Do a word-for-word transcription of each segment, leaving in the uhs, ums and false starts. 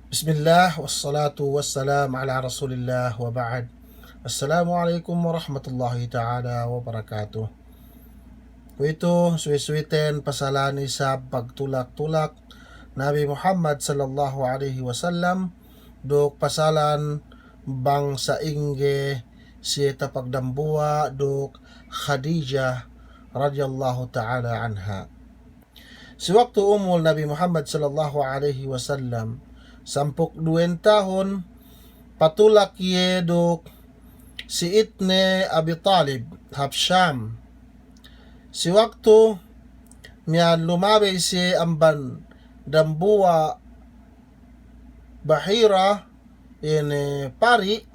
بسم الله والصلاة والسلام على رسول الله وبعد. السلام عليكم ورحمة الله تعالى وبركاته. Kuwe'itu, suwi-suwiten pasalan isab pagtulak-tulak Nabi Muhammad sallallahu alaihi wasallam, duk pasalan bang sa'ingge siye tapagdambuwa' duk Khadijah radiyallahu ta'ala anha. Si waktu umul Nabi Muhammad sallallahu alaihi wasallam sampū' duk duwe tahun, patulak iye duk si itne Abi Talib hap Sham. Si waktu miya'an lumabey siye amban dambuwa' Bahira, ine pari',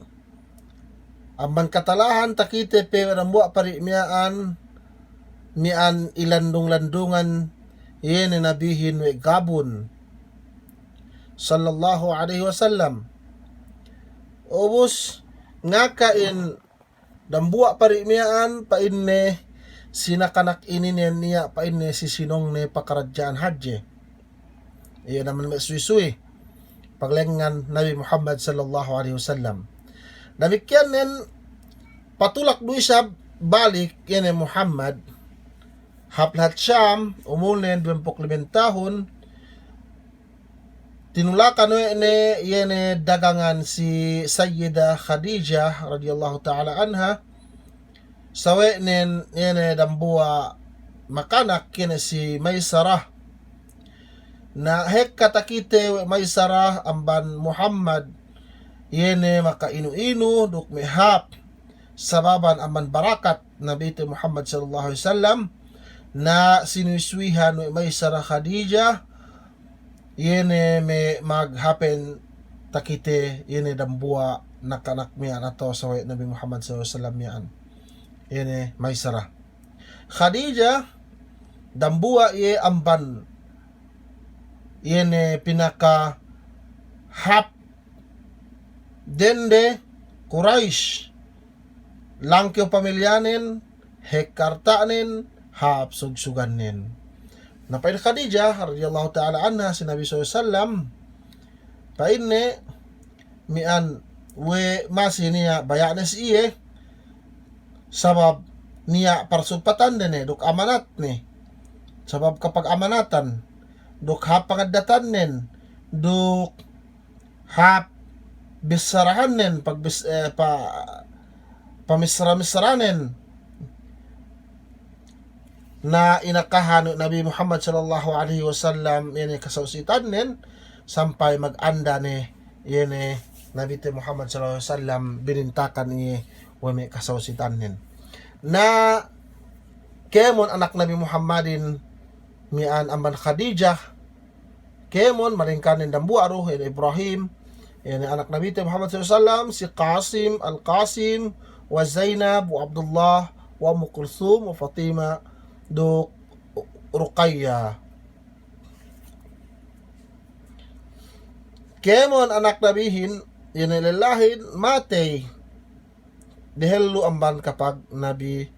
amban katalahan takite pe dambuwa' pari' miya'an, miya'an ilandung-landungan ine Nabihin we' gabun, sallallahu alaihi wasallam. Ubus ngaka in dambuwa' pari' miya'an, pa'inne, si nakanak inin niya', pa'inne, si sinongne pakaradja'an hadje. Iye naman me' suwi-suwi paglengngan Nabi Muhammad sallallahu alaihi wasallam. Damikkiyan nen patulak du isab balik ine Muhammad hap lahat Sham, umulnen duwempū' duk lime tahun, tinulakan we' ne iye ne dagangan si Sayyidah Khadijah radiyallahu ta'ala anha, sawe'nen iye ne dambuwa' makanak iye ne si Maisarah. Na hekka takite we' Maisarah amban Muhammad iye ne maka'inu-inu duk me' hāp, sababan amban barakat Nabite Muhammad sallallahu alaihi wasallam, na sinuwi-suwihan we' Maisarah Khadijah, iye ne me' maghāpen takite, iye ne dambuwa' nakanak miya'an atawa sawe' Nabi Muhammad sallallahu alaihi wasallam miya'an. Iye ne Maisarah. Khadijah, dambuwa' iye amban, iye ne pinakahāp dende Quraish, langkew pamilyanen, hekka arta'nen, hāp sugsugannen. Na pa'in Khadijah radiyallahu ta'ala anha si Nabi sallallahu alaihi wasallam, pa'inne, miya'an we' masi niya' baya'ne si iye, sabab niya' parsugpatande ne, duk amanatne, sabab kapagamanatan, duk hāp pangaddatannen, duk hāp bissarahannen, pagbis-, eh, pa-, pamissara-missaranen. Na inakahan Nabi Muhammad sallallahu alaihi wasallam iye ne kasawsitannen, sampay maganda ne iye ne Nabite Muhammad sallallahu alaihi wasallam binintakan iye we' me' kasawsitannen. Na kēmon anak Nabi Muhammadin miya'an amban Khadijah, kēmon, malingkan dambuwa' du, iye ne Ibrahim, iye ne anak Nabite Muhammad sallallahu alaihi wasallam, si Qasim, Al-Qasim, wa Zainab, wa Abdullah, wa Ummu Kulthum, wa Fatima, duk Ruqayya. Kēmon anak Nabihin, iye ne lellahin, matey dehellu amban kapag Nabi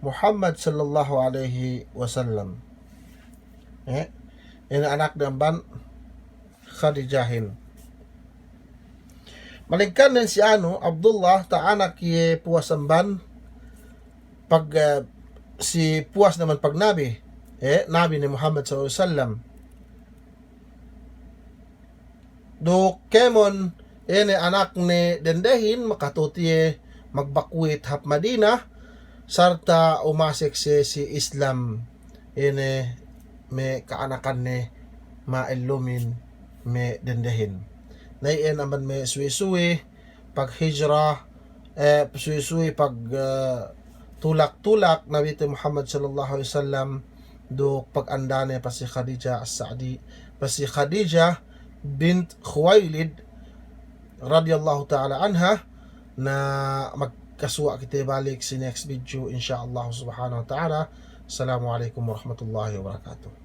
Muhammad sallallahu alaihi wasallam. Eh, ine anakde amban Khadijahin. Malingkan nen si anu, Abdullah, ta'anak iye puwas amban pag, eh, si puwas ne amban pagnabi, eh, Nabi ne Muhammad sallallahu alaihi wasallam. Duk kēmon ine anakne dendehin makatut iye magbakwit hap Madina, sarta' umasek siye si Islam ine me' ka'anakanne ma'ellumin me' dendehin. Na iyan amban me' suwi-suwi paghijra, eh, suwi-suwi pag, eh, tulak-tulak Nabite Muhammad sallallahu alaihi wasallam duk pagandane pa si Khadijah As-Sa'di, pa si Khadijah bint Khuwailid radiyallahu ta'ala anha. Na magkasuwa' kite balik si next video, insya Allah subhanahu wa ta'ala. Assalamu alaikum warahmatullahi wabarakatuh.